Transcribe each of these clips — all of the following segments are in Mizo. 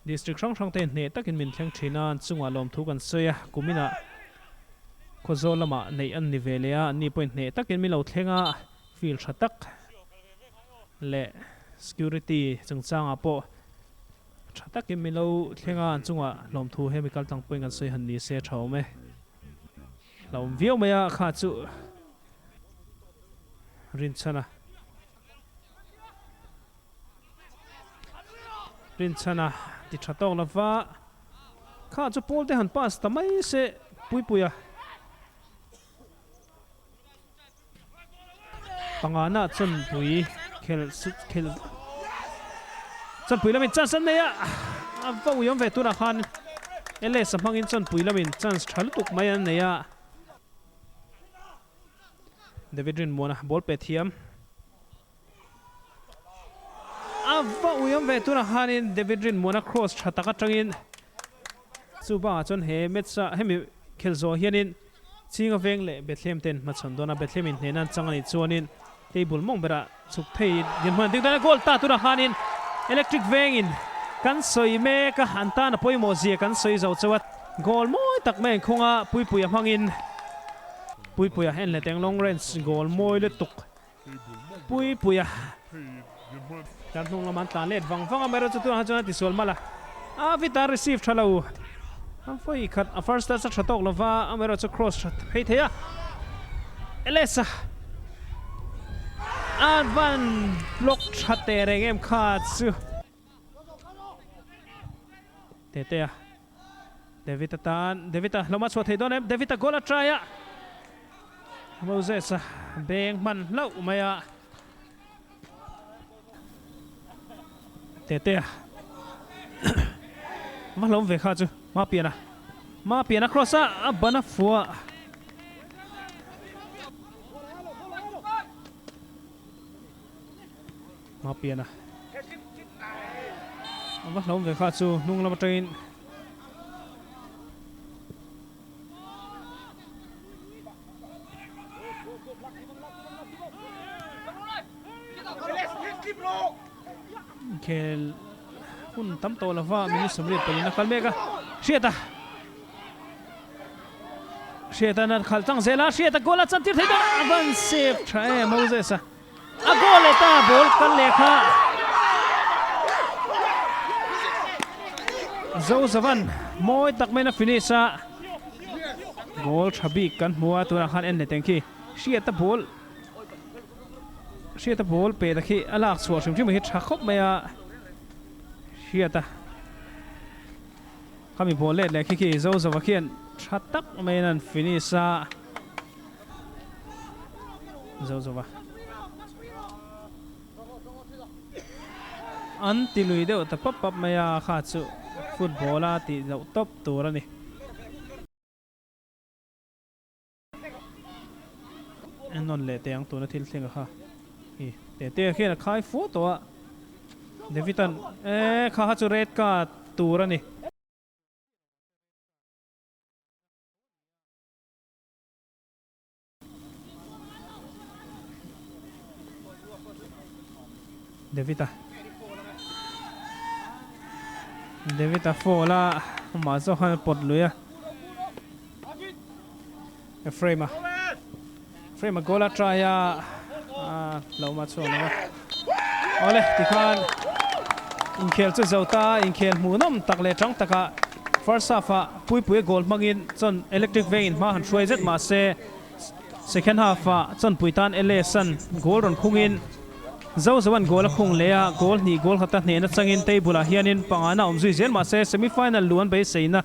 District hrang hrang te hneh takin min thleng thin a, an chungah lawmthu kan sawi a, kuminah Khawzawl lamah neih an ni ve leh a, anni pawhin hneh takin min lo thleng a, field tha tak leh security chungchangah pawh tha takin min lo thleng a, an chungah lawmthu hemi kal tlang pawhin kan sawi han ni se tha awm e. Hlauhawm viau mai a kha chu Rinchhana. Rinchhana ti tha tawk lova kha chu pawl te han pass ta mai se Puipuia pangana chawnpui khel khel chawnpui lamin chance an nei a a va uiawm ve tunah khan LS a hmangin chawnpui lamin chance tha lutuk mai an nei a. David Rinmuana ball pe thiam. A va uiawm ve tunah khanin David Rinmuana cross tha tak atangin chu bangah chuan he match ah hemi khel zawh hianin Chinga veng leh Bethlehem ten hmachhawn dawn a, Bethlehem in hnehna an chang a nih chuanin table mawng berah chhuk thei dinhmun an ding dawn a, goal ta tunah khanin Electric vengin kan sawi mek a, an tan a pawimawh zia kan sawi zo chauh a, goal mawi tak mai an khung a, Puipuia hmangin Puipuia en leh teng long range goal mawi lutuk Puipuia tlar hnung lamah an tlan let vang vang a, amaherawhchu tunah khan chuan a tisual mal a, a vita receive tha lo a vawi khat a first touch a tha tawk lova, amaherawhchu cross tha phei thei a, Elesa a van block tha teh reng em kha chu Tetea. David-a tan, David-a hlawm a chhuah thei dawn em? David-a goal a try a, Moses-a beng hman hlauh mai a. Tetea va hlawm ve kha chu Mapiana, Mapiana cross a, a ban a fuh a. Mapiana a va hlawm ve kha chu hnung lam atangin Inkhel hun tam tawh lova minute 28 a kal mek a, Hriata Hriata nan khalh tlang zel a, Hriata goal a chantir thei dawn a, a van save tha e Moses-a. A goal leh ta, ball kal leh kha Zozavan mawi tak maiin a finish a, goal tha bik kan hmu a, tunah khan en leh teng khi Hriata ball Hriata ball pe ta khi a lak chhuah hrim hrim hi tha khawp mai a, Hriata khami ball let leh khi khi Zozava khian tha tak maiin an finish a. Zo zo va. An ti lui deuh ta pap pap mai a, kha chu football a tih loh tawp tur a ni. En nawn leh teh ang tuna thil thleng a kha. Hi tete khian a khai fuh tawh a. David an e kha kha chu red card tur a ni. David-a David-a fall a amah zawk khan a pawt lui a Ephraim-a Ephraim-a goal a try a a hlauhma chhuak lo a awle tikhan inkhel chu zo ta inkhel hmuhnawm tak leh tang takah first half ah Puipuia goal hmangin chuan Electric Veng in hma han hruai zet mahse second half ah chuan pui tan LS an goal rawn khungin Zozo an goal a khung leh a, goal hnih goal khata hnehna changin table ah hianin pangana awm zui zel mahse semi final lu an beiseina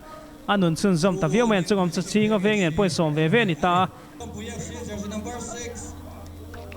a nun chhunzawm ta viau mai an chungawm chu Chhinga Veng nen pawhin sawm ve ve a ni ta a.